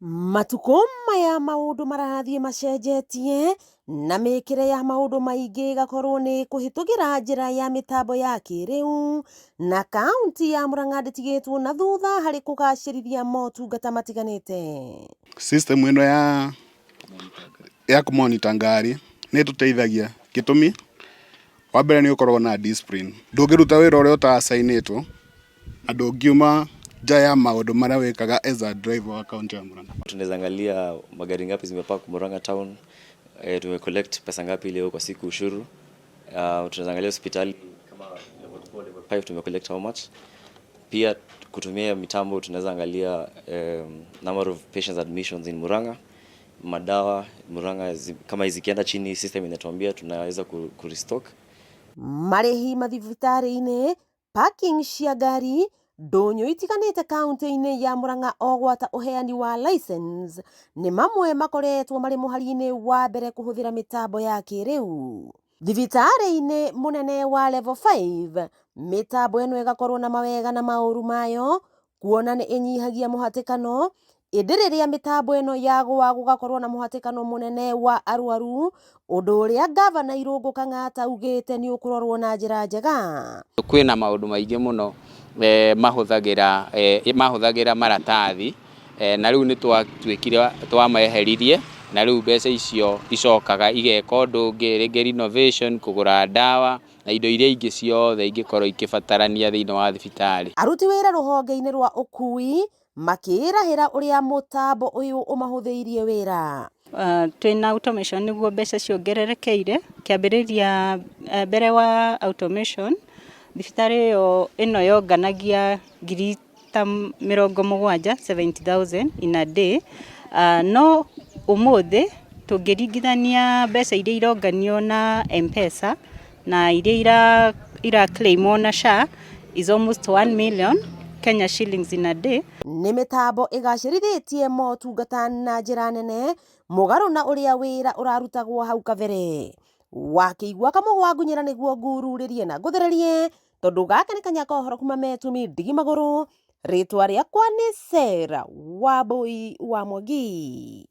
Matukũ maya maũndũ marathiĩ macenjetie na mĩkĩre ya maũndũ maingĩ ĩgakorwo nĩ kũhĩtũkĩra njĩra ya mĩtambo ya kĩrĩu, na kaũntĩ ya Murang'a ndĩtigĩtwo na thutha harĩ kũgacĩrithia motungata matiganĩte. System ĩno ya ya kũ monitor ngari nĩ ĩtũteithagia. Gĩtũmi, wa mbere nĩ ũkoragwo na discipline. Ndũngĩruta wĩra ũrĩa ũta assign ĩtwo na ndũngiuma nja ya maũndũ marĩa wĩkaga as a driver wa kaunti ya Murang'a. Tunaweza angalia magari ngapi zimepark Murang'a town, tume collect pesa ngapi leo kwa siku ushuru. Tunaweza angalia hospitali kama level 4, level 5 tume collect how much. Pia kutumia mitambo tunaweza angalia number of patients admissions in Murang'a, madawa Murang'a kama zikienda chini system inatuambia tunaweza ku restock. Marĩhi mathibitarĩ-inĩ, parking cia ngari, ndũnyũ itiganĩte kaunti-inĩ ya Murang'a o gwata ũheani wa license nĩ mamwe makoretwo marĩ mũhari-inĩ wa mbere kũhũthĩra mĩtambo ya kĩrĩu. Thibitarĩ-inĩ mũnene wa level 5 mĩtambo ĩno ĩgakorwo na mawega na maũru mayo kuona nĩ ĩnyihagia mũhatĩkano, ĩndĩ rĩrĩa mĩtambo ĩno yagũa gũgakorwo na mũhatĩkano mũnene wa arwaru, ũndũ ũrĩa ngavana Irũngũ Kang'ata augĩte nĩ ũkũrorwo na njĩra njega. Kwĩna maũndũ maingĩ mũno mahũthagĩra maratathi, na rĩu nĩ twatuĩkire twameheririe, na rĩu mbeca icio icokaga igeka ũndũ ũngĩ, rĩngĩ renovation, kũgũra ndawa na indo iria ingĩ ciothe ingĩkorwo ikĩbatarania thĩinĩ wa thibitarĩ. Aruti wĩra rũhonge-inĩ rwa ũkui makĩĩrahĩra ũrĩa mũtambo ũyũ ũmahũthĩirie wĩra. Twĩna automation nĩguo mbeca ciongererekeire. Kĩambĩrĩria, mbere wa automation thibitarĩ ĩyo ĩno yonganagia 70,000, 70,000 in a day, no ũmũthĩ tũngĩringithania mbeca iria ironganio na M-Pesa na iria ira claimwo na SHA is almost 1 million Kenya shillings in a day. Nĩ mĩtambo ĩgacĩrithĩtie motungata na njĩra nene mũgarũ na ũrĩa wĩra ũrarutagwo hau kabere. Wakĩigua kamũgwa ngunyĩra nĩguo ngururĩrie na ngũthererie, tondũ gaka nĩ kanya ka ũhoro kuma Metumi ndigi magũrũ. Rĩtwa rĩakwa nĩ Sarah Wambui wa Mwangi.